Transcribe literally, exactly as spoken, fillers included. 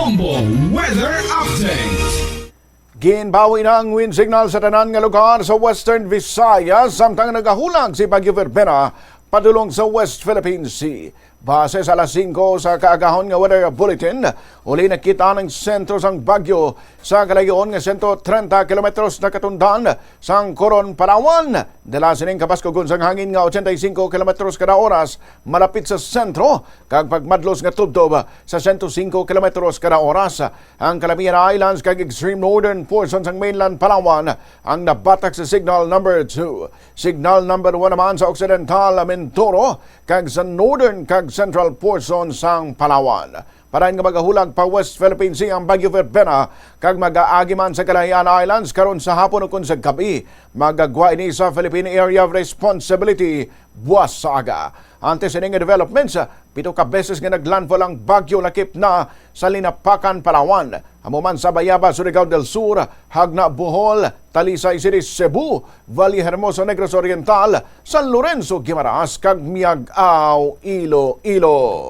Bombo Weather Update. Ginbawi na ang wind signal sa tanan nga lugar sa Western Visayas, samtang nagahulag si Bagyo Verbena padulong sa West Philippine Sea. Base sa alas singko sa kaagahon nga weather bulletin, uli nakita ang sentro sang bagyo sa kalayoon nga sento trenta kilometros na katundan sang Coron, Palawan. Dala sining kabaskugon sang hangin nga ochenta y cinco kilometros kada oras malapit sa sentro, kag pagmadlos nga tubtob sa sento singko kilometros kada oras. Ang Calamian Islands kag extreme northern portion sang mainland Palawan ang nabatak sa signal number two. Signal number one naman sa Occidental Mindoro kag sa northern kag central portion sang Palawan. Parain nga magahulag pa West Philippine Sea ang Bagyo Verbena, kag mag-aagi man sa Kalayaan Islands karon sa hapon ukon sa gabi. Magagwa ini sa Philippine Area of Responsibility buwas sa aga. Antes ini nga developments, pito ka beses nga naglandfall ang Bagyo Lakip na sa Linapacan, Palawan, amo man sa Bayabas, Surigao del Sur, Jagna, Bohol, Talisay City, Cebu, Valle Hermoso, Negros Oriental, San Lorenzo, Guimaras, kag Miag-ao, Iloilo.